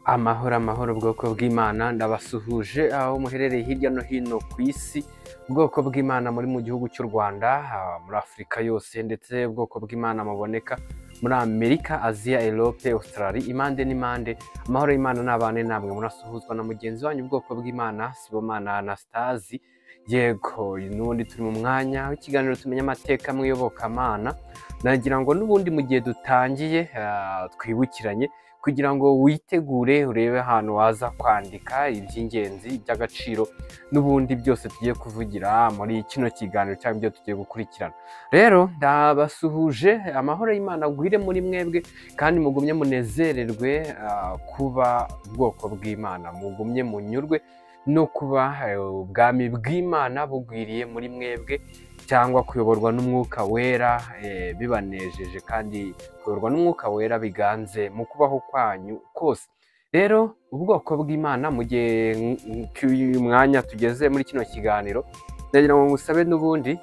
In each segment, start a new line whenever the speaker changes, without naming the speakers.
Amahoro amahoro bwoko bw'Imana, ndabasuhuje aho muherereye hirya no hino ku isi, ubwoko bw'Imana muri mu gihugu cy'u Rwanda, muri Afurika yose, ndetse ubwoko bw'Imana muboneka muri Amerika, Aziya, Europe, Australia, impande n'impande. Amahoro y'Imana n'abane namwe. Murasuhuzwa na mugenzi wanyu ubwoko bw'Imana, Sibomana Anastasi. Yego, n'ubundi turi mu mwanya w'ikiganiro tumenya amateka mu iyobokamana. Nagira ngo n'ubundi mu gihe dutangiye twibukiranye kugira ngo witegure urebe ahantu waza kwandika iby'ingenzi by'agaciro n'ubundi byose tugiye kuvugira muri kino kiganiro cyangwa ibyo tugiye gukurikirana. Rero ndabasuhuje, amahoro y'Imana agwire muri mwebwe kandi mugumye munezererwe kuba ubwoko bw'Imana, mugumye munyurwe no kuba ubwami bw'Imana bugwiriye muri mwebwe, cyangwa kuyoborwa n'Umwuka Wera bibanejeje, kandi kuyoborwa n'Umwuka Wera biganze mu kubaho kwanyu kose. Rero ubwoko bw'Imana, mu gihe cy'uyu mwanya tugeze muri kino kiganiro, ndagira ngo ngusabe n'ubundi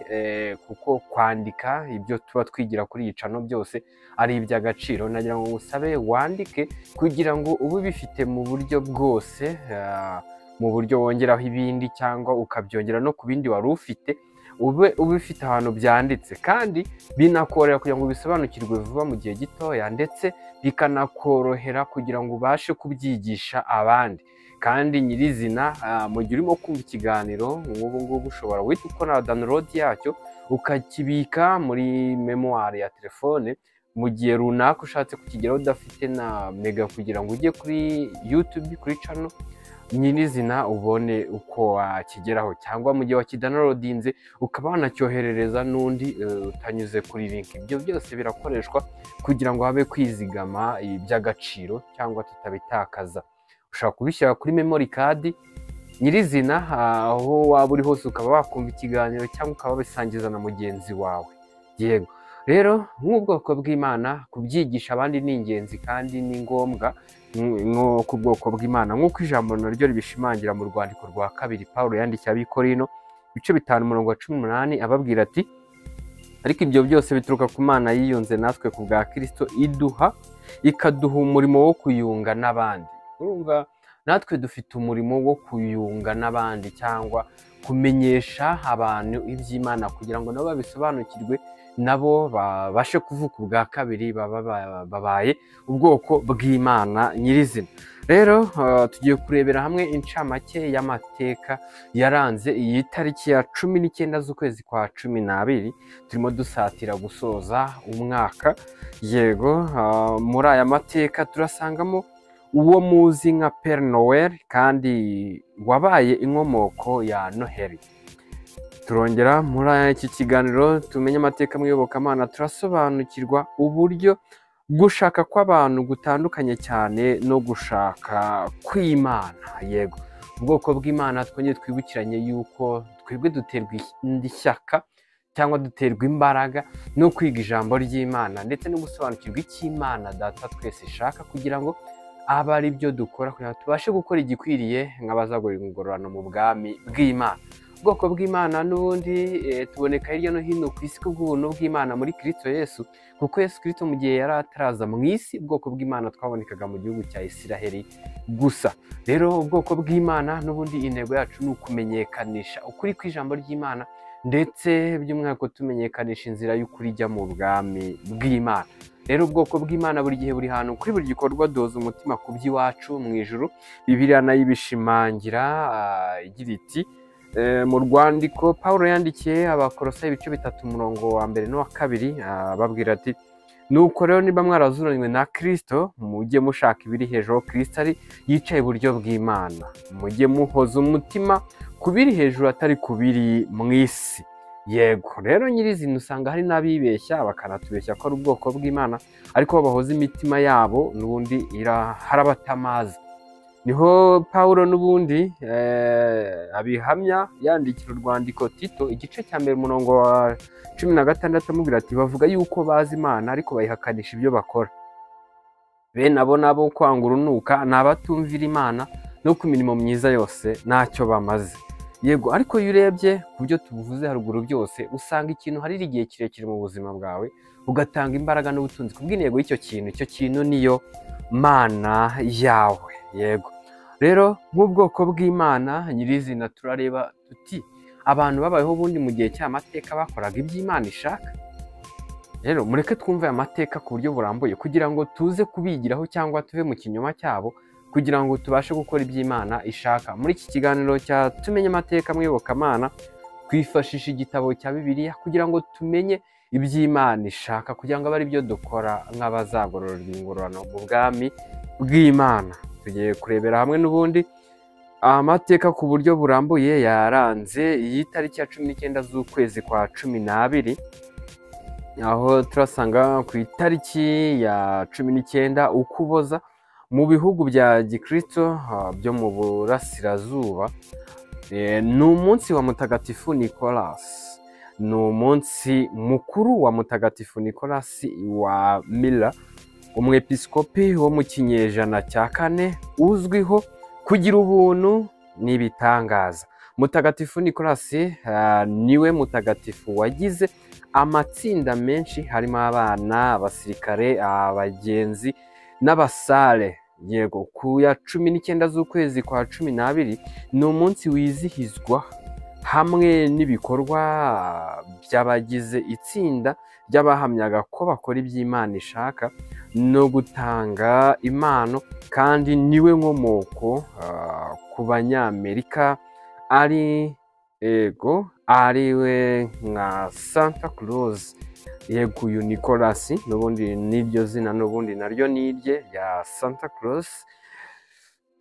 kuko kwandika ibyo tuba twigira kuri iyi cano byose ari iby'agaciro, nagira ngo ngusabe wandike kugira ngo ube ubifite mu buryo bwose, mu buryo wongeraho ibindi cyangwa ukabyongera no ku bindi wari ufite, ube ubifite ahantu byanditse, kandi binakorohera kugira ngo ubisobanukirwe vuba mu gihe gitoya, ndetse bikanakorohera kugira ngo ubashe kubyigisha abandi. Kandi nyirizina, mu gihe urimo kumva ikiganiro nk'ubu ngubu, ushobora guhita ukora download yacyo ukakibika muri memoire ya telefone, mu gihe runaka ushatse kukigeraho udafite na mega kugira ngo ujye kuri YouTube kuri channel nyirizina ubone uko wakigeraho, cyangwa mu gihe wakidownloadinze ukaba wanacyoherereza n'undi utanyuze kuri link. Ibyo byose birakoreshwa kugira ngo habe kwizigama iby'agaciro cyangwa tutabitakaza. Ushobora kubishyira kuri memory card nyirizina, aho waba uri hose ukaba wakumva ikiganiro cyangwa ukaba wabisangiza na mugenzi wawe. Yego, rero nk'ubwoko bw'Imana kubyigisha abandi ni ingenzi kandi ni ngombwa nko ku bwoko bw'Imana, nk'uko ijambo naryo ribishimangira mu rwandiko rwa kabiri Pawulo yandikiye ab'i Korinto, ibice 5 umurongo wa 18, ababwira ati: "Ariko ibyo byose bituruka ku Mana yiyunze natwe ku bwa Kristo, iduha ikaduha umurimo wo kuyunga n'abandi." Urumva natwe dufite umurimo wo kuyunga n'abandi cyangwa kumenyesha abantu iby'Imana kugira ngo nabo babisobanukirwe, nabo babashe kuvuka ubwa kabiri, baba babaye ubwoko bw'Imana nyirizina. Rero tugiye kurebera hamwe incamake y'amateka yaranze iyi tariki ya 19 z'ukwezi kwa 12, turimo dusatira gusoza umwaka. Yego, muri aya mateka turasangamo uwo muzi nka Père Noël kandi wabaye inkomoko ya Noheli. Turongera muri iki kiganiro tumenye amateka mu iyobokamana, turasobanukirwa uburyo gushaka kw'abantu gutandukanye cyane no gushaka kw'Imana. Yego, ubwoko bw'Imana twongere twibukiranye yuko twebwe duterwa ishyaka cyangwa duterwa imbaraga no kwiga ijambo ry'Imana ndetse no gusobanukirwa icyo Imana Data twese ishaka, kugira ngo abe ari byo dukora kugira ngo tubashe gukora igikwiriye nk'abazagororerwa ingororano mu bwami bw'Imana. Ubwoko bw'Imana n'ubundi tuboneka hirya no hino ku isi kubw'ubuntu bw'Imana muri Kristo Yesu, kuko Yesu Kristo mu gihe yari ataraza mu isi, ubwoko bw'Imana twabonekaga mu gihugu cya Isiraheli gusa. Rero ubwoko bw'Imana n'ubundi intego yacu ni ukumenyekanisha ukuri kw'ijambo ry'Imana, ndetse by'umwihariko tumenyekanisha inzira y'ukuri ijya mu bwami bw'Imana. Rero ubwoko bw'Imana buri gihe, buri hantu, kuri buri gikorwa duhoza umutima ku by'iwacu mu ijuru. Bibiliya nayo ibishimangira igira iti mu rwandiko Pawulo yandikiye Abakolosayi, ibice 3 umurongo wa mbere n'uwa kabiri, ababwira ati: "Nuko rero niba mwarazuranywe na Kristo, mujye mushaka ibiri hejuru aho Kristo ari yicaye iburyo bw'Imana. Mujye muhoza umutima ku biri hejuru atari ku biri mu isi." Yego, rero nyirizina usanga hari n'abibeshya bakanatubeshya ko ari ubwoko bw'Imana, ariko bahoza imitima yabo n'ubundi harabatamaza. Niho Pawulo n'ubundi abihamya yandikira urwandiko Tito, igice cya mbere umurongo wa 16, amubwira ati: "Bavuga yuko bazi Imana ariko bayihakanisha ibyo bakora. Bene abo nabo kwanga urunuka, ni abatumvira Imana, no ku mirimo myiza yose ntacyo bamaze." Yego, ariko iyo urebye ku byo tuvuze haruguru byose, usanga ikintu harira igihe kirekire mu buzima bwawe, ugatanga imbaraga n'ubutunzi ku bw'intego y'icyo kintu, icyo kintu niyo mana yawe. Yego, rero nk'ubwoko bw'Imana nyirizina turareba tuti abantu babayeho ubundi mu gihe cy'amateka bakoraga iby'Imana ishaka. Rero mureke twumve aya mateka ku buryo burambuye kugira ngo tuze kubigiraho cyangwa tuve mu kinyoma cyabo, kugira ngo tubashe gukora iby'Imana ishaka. Muri iki kiganiro cya Tumenye Amateka Mwiyobokamana twifashisha igitabo cya Bibiliya kugira ngo tumenye iby'Imana ishaka, kugira ngo abe ari byo dukora nk'abazagororerwa ingororano mu bwami bw'Imana. Tugiye kurebera hamwe n'ubundi amateka ku buryo burambuye yaranze iyi tariki ya 19 z'ukwezi kwa 12, aho turasanga ku itariki ya 19 Ukuboza mu bihugu bya Gikristo byo mu Burasirazuba. Ni umunsi wa Mutagatifu Nicolas, ni umunsi mukuru wa Mutagatifu Nicolas wa Mira, umwepiskopi wo mu kinyejana cya 4, uzwiho kugira ubuntu n'ibitangaza. Mutagatifu Nicolas niwe mutagatifu wagize amatsinda menshi, harimo abana, abasirikare, abagenzi n'abasare. Yego, ku ya 19 z'ukwezi kwa 12 ni umunsi wizihizwa hamwe n'ibikorwa by'abagize itsinda ry'abahamyaga ko bakora iby'Imana ishaka no gutanga impano, kandi niwe nkomoko ku Banyamerika ari ego ariwe nka Santa Claus. Yego, uyu Nicolas n'ubundi n'iryo zina n'ubundi naryo nirye rya Santa Claus.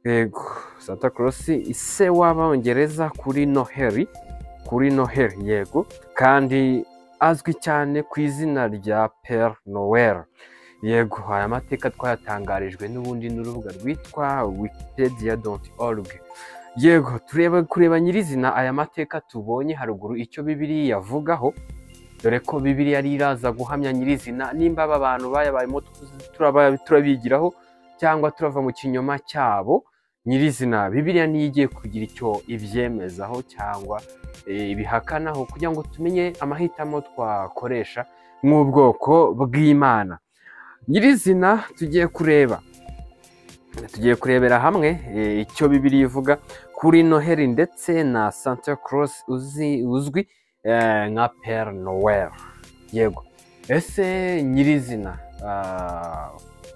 Yego, Santa Claus ise w'Abongereza kuri Noheli, kuri Noheli. Yego, kandi azwi cyane ku izina rya Père Noel. Yego, aya mateka twayatangarijwe n'ubundi n'urubuga rwitwa wikipedia.org. Yego, turebe kureba nyirizina aya mateka tubonye haruguru icyo Bibiliya yavugaho, dore ko Bibiliya yari iraza guhamya nyirizina nimba aba bantu bayabayemo turabigiraho cyangwa turava mu kinyoma cyabo. Nyirizina Bibiliya niyo igiye kugira icyo ibyemezaho cyangwa ibihakanaho, kugira ngo tumenye amahitamo twakoresha nk'ubwoko bw'Imana. Nyirizina tugiye kurebera hamwe icyo Bibiliya ivuga kuri Noheli ndetse na Santa Claus uzwi nka Père Noel. Yego, ese nyirizina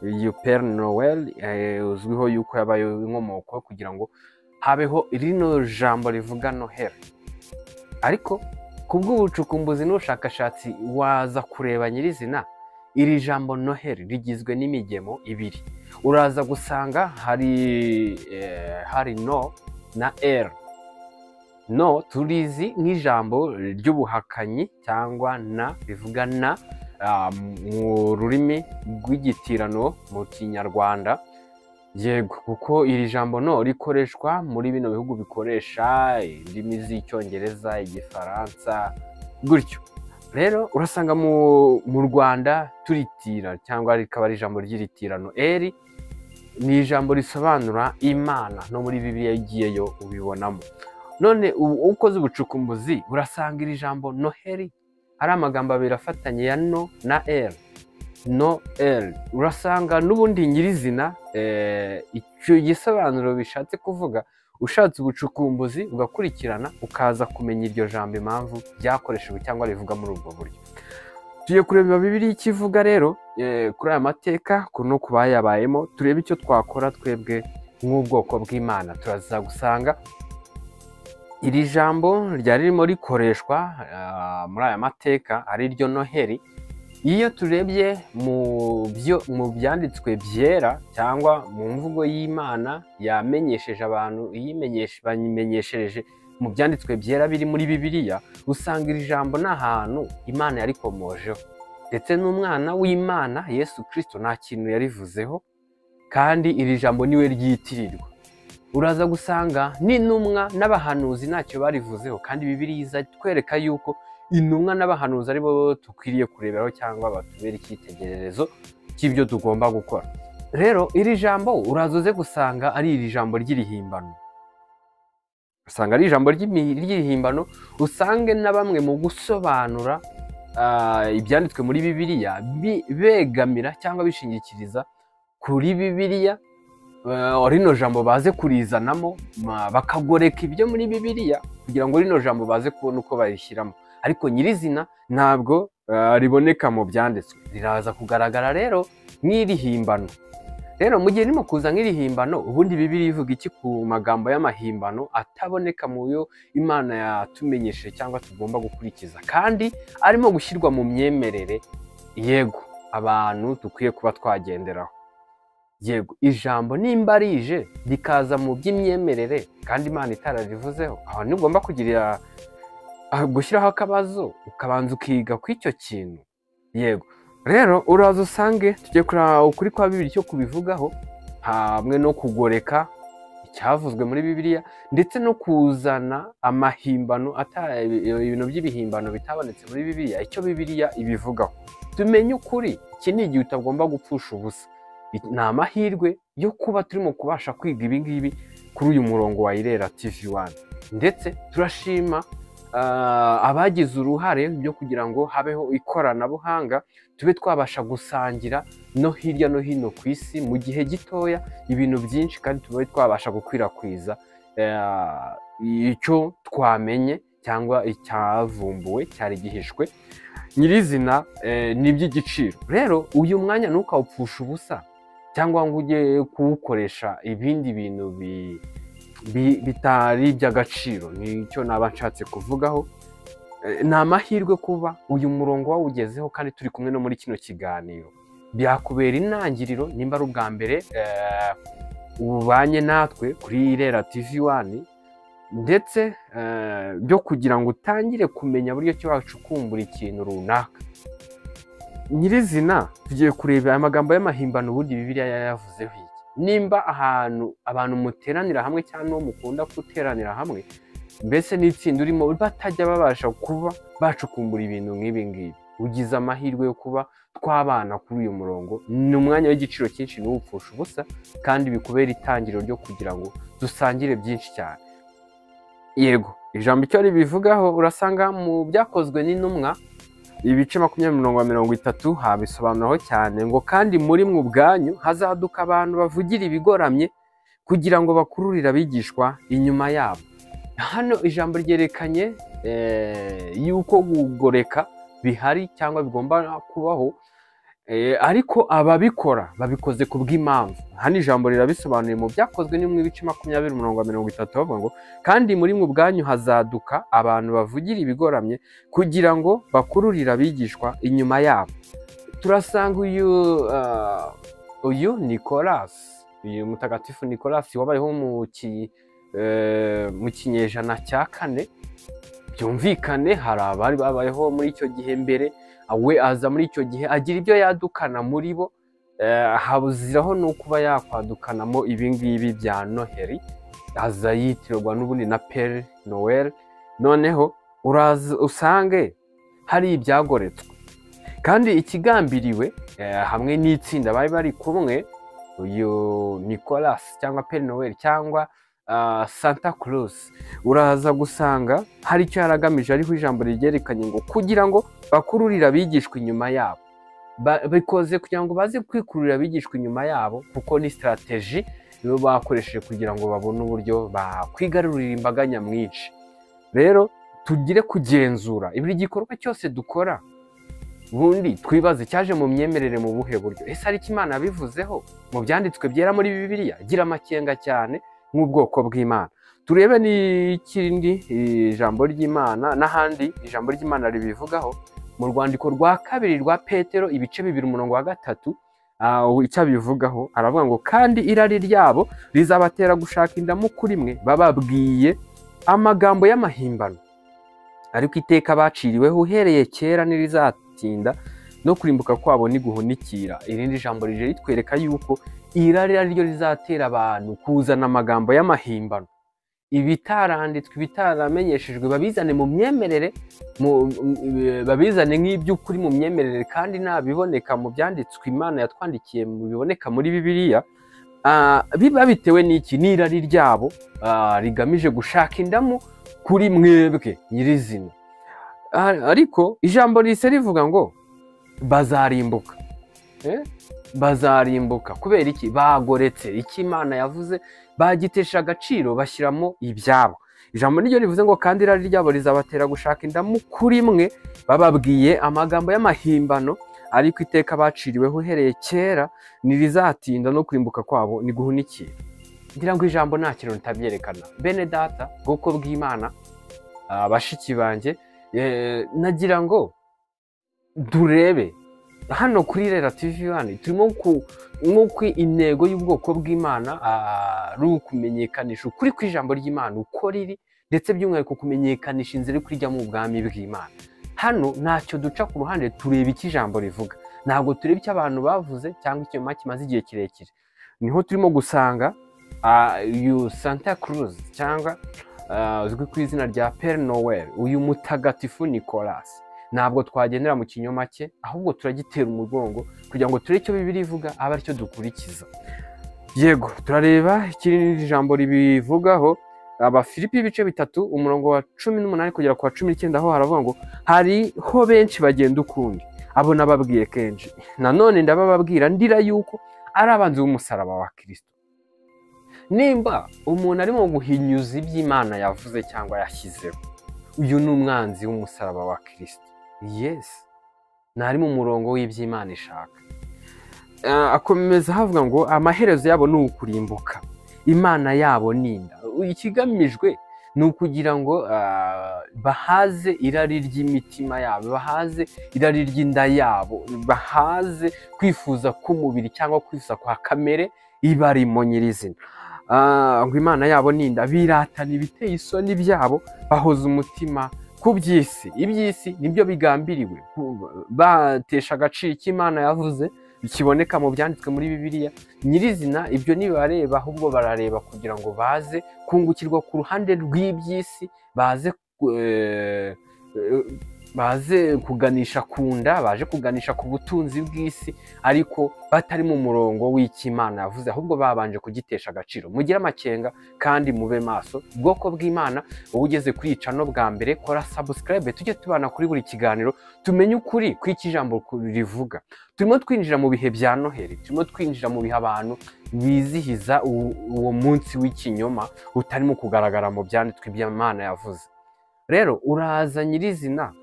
uyu Père Noel uzwiho yuko yabaye inkomoko kugira ngo habeho rino jambo rivuga Noheli, ariko kubw'ubucukumbuzi n'ubushakashatsi waza kureba nyirizina iri jambo Noheli rigizwe n'imigemo ibiri. Uraza gusanga hari no na r. No turizi nk'ijambo ry'ubuhakanyi cyangwa na bivuga na mu rurimi rw'igitirano mu Kinyarwanda. Yego, kuko iri jambo no rikoreshwa muri bino bihugu bikoresha indimi z'Icyongereza, Igifaransa gutyo. Rero urasanga mu Rwanda turitira cyangwa rikaba ari ijambo ry'iritirano. Eri ni ijambo risobanura Imana, no muri Bibiliya igiyeyo ubibonamo. None ukoze ubucukumbuzi urasanga iri jambo Noheli ari amagambo abiri afatanye ya no na r. No l. Urasanga n'ubundi nyirizina icyo gisobanuro bishatse kuvuga, ushatse ubucukumbuzi ugakurikirana ukaza kumenya iryo jambo impamvu ryakoreshejwe cyangwa rivuga muri ubwo buryo. Tugiye kureba Bibiliya ikivuga rero kuri aya mateka no ku bayabayemo, turebe icyo twakora twebwe nk'ubwoko bw'Imana. Turaza gusanga iri jambo ryari ririmo rikoreshwa muri aya mateka ari ryo Noheli. Iyo turebye mu byanditswe byera cyangwa mu mvugo y'Imana yamenyesheje abantu, bayimenyeshereje mu byanditswe byera biri muri Bibiliya, usanga iri jambo nta hantu Imana yarikomojeho, ndetse n'umwana w'Imana Yesu Kristo nta kintu yarivuzeho, kandi iri jambo niwe ryitirirwa. Uraza gusanga n'intumwa n'abahanuzi ntacyo barivuzeho, kandi Bibiliya iza twereka yuko intumwa n'abahanuzi aribo dukwiriye kureberaho cyangwa batubera icyitegererezo cy'ibyo tugomba gukora. Rero iri jambo uraza uze gusanga ari iri jambo ry'irihimbano, usanga ari ijambo ry'irihimbano, usange na bamwe mu gusobanura ibyanditswe muri Bibiliya begamira cyangwa bishingikiriza kuri Bibiliya Rino jambo baze kurizanamo, bakagoreka ibyo muri Bibiliya kugira ngo rino jambo baze kubona uko barishyiramo, ariko nyirizina ntabwo riboneka mu byanditswe. Riraza kugaragara rero nk'irihimbano. Rero mu gihe ririmo kuza nk'irihimbano, ubundi Bibiliya ivuga iki ku magambo y'amahimbano ataboneka mu yo Imana yatumenyesheje cyangwa tugomba gukurikiza, kandi arimo gushyirwa mu myemerere yego abantu dukwiye kuba twagenderaho? Yego, ijambo nimba rije rikaza mu by'imyemerere kandi Imana itararivuzeho, aho ntugomba kugira gushyiraho akabazo, ukabanza ukiga ku icyo kintu. Yego, rero uraza usange tugiye kureba ukuri kwa Bibiliya icyo kubivugaho, hamwe no kugoreka icyavuzwe muri Bibiliya, ndetse no kuzana amahimbano, ibintu by'ibihimbano bitabonetse muri Bibiliya, icyo Bibiliya ibivugaho. Tumenye ukuri. Iki ni igihe utagomba gupfusha ubusa. Ni amahirwe yo kuba turimo kubasha kwiga ibi ngibi kuri uyu murongo wa Irera TV 1, ndetse turashima abagize uruhare byo kugira ngo habeho ikoranabuhanga, tube twabasha gusangira no hirya no hino ku isi mu gihe gitoya ibintu byinshi, kandi tube twabasha gukwirakwiza icyo twamenye cyangwa icyavumbuwe cyari gihishwe nyirizina. Ni iby'igiciro. Rero uyu mwanya ntukawupfushe ubusa cyangwa ngo ujye kuwukoresha ibindi bintu bitari iby'agaciro. Nicyo naba nshatse kuvugaho. Ni amahirwe kuba uyu murongo wawugezeho kandi turi kumwe no muri kino kiganiro. Byakubera intangiriro nimba ari ubwa mbere ubanye natwe kuri Irera TV 1, ndetse byo kugira ngo utangire kumenya buryo ki wacukumbura ikintu runaka. Nyirizina tugiye kureba aya magambo y'amahimbano, ubundi Bibiliya yayavuzeho iki? Nimba ahantu abantu muteranira hamwe cyangwa n'uwo mukunda guteranira hamwe, mbese n'itsinda urimo, batajya babasha kuba bacukumbura ibintu nk'ibi ngibi, ugize amahirwe yo kuba twabana kuri uyu murongo. Ni umwanya w'igiciro cyinshi, ntuwupfushe ubusa, kandi bikubera itangiriro ryo kugira ngo dusangire byinshi cyane. Yego, ijambo icyo ribivugaho urasanga mu Byakozwe n'Intumwa ibice 20:30, habisobanuraho cyane ngo: "Kandi muri mwe ubwanyu hazaduka abantu bavugira ibigoramye kugira ngo bakururire abigishwa inyuma yabo." Hano ijambo ryerekanye yuko kugoreka bihari cyangwa bigomba kubaho, ariko ababikora babikoze ku bw'impamvu. Hano ijambo rirabisobanuye mu Byakozwe ni mu ibice 20:30, bavuga ngo: "Kandi muri mwe ubwanyu hazaduka abantu bavugira ibigoramye kugira ngo bakururire abigishwa inyuma yabo." Turasanga uyu Nicolas, uyu mutagatifu Nicolas wabayeho mu kinyejana cya kane. Byumvikane hari abari babayeho muri icyo gihe mbere, we aza muri icyo gihe agira ibyo yadukana muri bo, habuziraho no kuba yakwadukanamo ibi ngibi bya Noheli, aza yitirwa n'ubundi na Père Noël. Noneho uraza usange hari ibyagoretswe, kandi ikigambiriwe hamwe n'itsinda bari bari kumwe, uyu Nicolas cyangwa Père Noël cyangwa Santa Claus, uraza gusanga hari icyo yaragamije, ariho ijambo ryerekanye ngo kugira ngo bakururire abigishwa inyuma yabo. Bikoze kugira ngo baze kwikururira abigishwa inyuma yabo, kuko ni strategy nibo bakoresheje kugira ngo babone uburyo bakwigarurira imbaga nyamwinshi. Rero tugire kugenzura buri gikorwa cyose dukora, ubundi twibaze cyaje mu myemerere mu buhe buryo? Ese ariko Imana yabivuzeho mu byanditswe byera muri Bibiliya? Gira amakenga cyane nk'ubwoko bw'Imana. Turebe n'ikindi ijambo ry'Imana, n'ahandi ijambo ry'Imana ribivugaho mu rwandiko rwa kabiri rwa Petero ibice 2 umurongo wa 3, icyo abivugaho aravuga ngo: "Kandi irari ryabo rizabatera gushaka indamu kuri mwe bababwiye amagambo y'amahimbano, ariko iteka baciriweho uhereye kera ntirizatinda, no kurimbuka kwabo niguhunikira." Irindi jambo rije ritwereka yuko irari ari ryo rizatera abantu kuzana amagambo y'amahimbano, ibitaranditswe, ibitaramenyeshejwe, babizane mu myemerere, babizane nk'iby'ukuri mu myemerere, kandi ntabiboneka mu byanditswe Imana yatwandikiye, mu biboneka muri Bibiliya. Biba bitewe n'iki? N'irari ryabo rigamije gushaka indamu kuri mwebwe nyirizina. Ariko ijambo rihise rivuga ngo bazarimbuka. Bazarimbuka kubera iki? Bagoretse icyo Imana yavuze, bagitesha agaciro, bashyiramo ibyabo. Ijambo niryo rivuze ngo kandi irari ryabo rizabatera gushaka indamu kuri mwe, bababwiye amagambo y'amahimbano, ariko iteka baciriweho uhereye kera ntirizatinda, no kurimbuka kwabo ntiguhunikiye. Ngira ngo ijambo nta kintu ritabyerekana. Bene data, bwoko bw'Imana, bashiki banjye, nagira ngo turebe hano kuri Irera TV 1 turimo nk'uko intego y'ubwoko bw'Imana ari ukumenyekanisha ukuri kw'ijambo ry'Imana uko riri, ndetse by'umwihariko kumenyekanisha inzira yo kurijyamo ubwami bw'Imana. Hano ntacyo duca ku ruhande, tureba icyo ijambo rivuga, ntabwo tureba icyo abantu bavuze cyangwa ikinyoma kimaze igihe kirekire. Niho turimo gusanga uyu Santa Cruz cyangwa uzwi ku izina rya Père Noel, uyu mutagatifu Nicolas. Ntabwo twagendera mu kinyoma cye, ahubwo turagitera umugongo kugira ngo turebe icyo Bibiliya ivuga, abe aricyo dukurikiza. Yego, turareba ikindi jambo ribivugaho, Abafilipi ibice 3 umurongo wa 18 kugera ku wa 19, aho haravuga ngo hariho benshi bagenda ukundi, abo nababwiye kenshi, nanone ndabababwira ndira yuko ari abanzi b'umusaraba wa Kristo. Nimba umuntu arimo guhinyuza iby'Imana yavuze cyangwa yashyizeho, uyu ni umwanzi w'umusaraba wa Kristo. Yes, ntari mu murongo w'iby'Imana ishaka. Akomeza havuga ngo amaherezo yabo ni ukurimbuka, Imana yabo ni inda. Ikigamijwe ni ukugira ngo bahaze irari ry'imitima yabo, bahaze irari ry'inda yabo, bahaze kwifuza k'umubiri cyangwa kwifuza kwa kamere ibarimo nyirizina. Ngo Imana yabo ni inda, biratana ibiteye isoni byabo, bahoza umutima ku by'isi. Iby'isi nibyo bigambiriwe, batesha agaciro icyo Imana yavuze kiboneka mu byanditswe muri Bibiliya nyirizina. Ibyo ntibareba, ahubwo barareba kugira ngo baze kungukirwa ku ruhande rw'iby'isi, baze kuganisha ku nda, baje kuganisha ku butunzi bw'isi, ariko batari mu murongo w'icyo Imana yavuze, ahubwo babanje kugitesha agaciro. Mugire amakenga kandi mube maso, ubwoko bw'Imana. Wowe ugeze kuri channel bwa mbere, kora subscribe, tujye tubana kuri buri kiganiro, tumenye ukuri kw'icyo ijambo rivuga. Turimo twinjira mu bihe bya Noheli, turimo twinjira mu bihe abantu bizihiza uwo munsi w'ikinyoma utarimo kugaragara mu byanditswe by'Imana yavuze. Rero uraza nyirizina,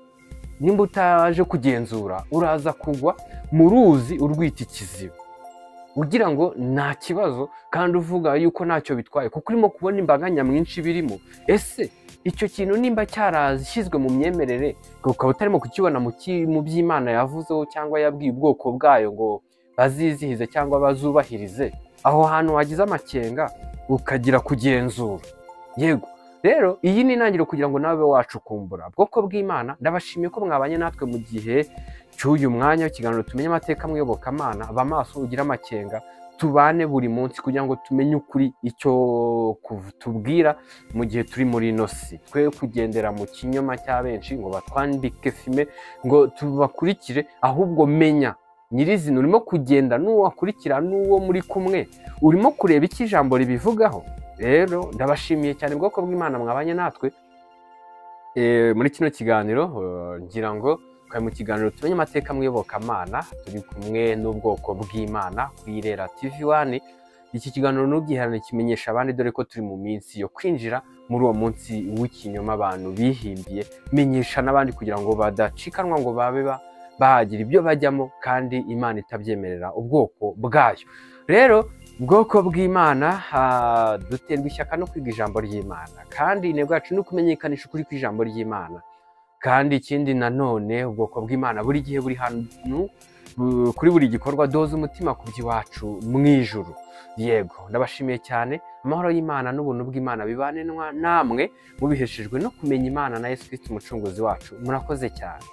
nimba utaje kugenzura, uraza kugwa mu ruzi urwita ikiziba, ugira ngo nta kibazo, kandi uvuga yuko ntacyo bitwaye, kuko urimo kubona imbaga nyamwinshi birimo. Ese icyo kintu nimba cyarashyizwe mu myemerere, ukaba utarimo kukibona mu by'Imana yavuzeho cyangwa yabwiye ubwoko bwayo ngo bazizihize cyangwa bazubahirize, aho hantu wagize amakenga ukagira kugenzura. Yego, rero iyi ni intangiriro kugira ngo nawe wacukumbura. Bwoko bw'Imana, ndabashimiye ko mwabanye natwe mu gihe cy'uyu mwanya w'ikiganiro tumenye amateka mu iyobokamana. Aba maso, ugire amakenga, tubane buri munsi kugira ngo tumenye ukuri icyo tubwira mu gihe turi muri ino si. Twe kugendera mu kinyoma cya benshi ngo batwambike fime ngo tubakurikire, ahubwo menya nyirizina urimo kugenda n'uwo wakurikira n'uwo muri kumwe, urimo kureba icyo ijambo ribivugaho. Rero ndabashimiye cyane, bwoko bw'Imana, mwabanye natwe muri kino kiganiro. Ngira ngo twari mu kiganiro tumenye amateka mu iyobokamana, turi kumwe n'ubwoko bw'Imana kuri Irera TV 1. Iki kiganiro ntugihane, kimenyesha abandi, dore ko turi mu minsi yo kwinjira muri uwo munsi w'ikinyoma abantu bihimbiye. Menyesha n'abandi kugira ngo badacikanwa, ngo babe bagira ibyo bajyamo kandi Imana itabyemerera ubwoko bwayo. Rero ubwoko bw'Imana, duterwa ishyaka no kwiga ijambo ry'Imana, kandi intego yacu ni ukumenyekanisha ukuri kw'ijambo ry'Imana. Kandi ikindi nanone, ubwoko bw'Imana buri gihe, buri hantu, kuri buri gikorwa, doza umutima ku by'iwacu mu ijuru. Yego, ndabashimiye cyane. Amahoro y'Imana n'ubuntu bw'Imana bibane namwe, mubiheshejwe no kumenya Imana na Yesu Kristo umucunguzi wacu. Murakoze cyane.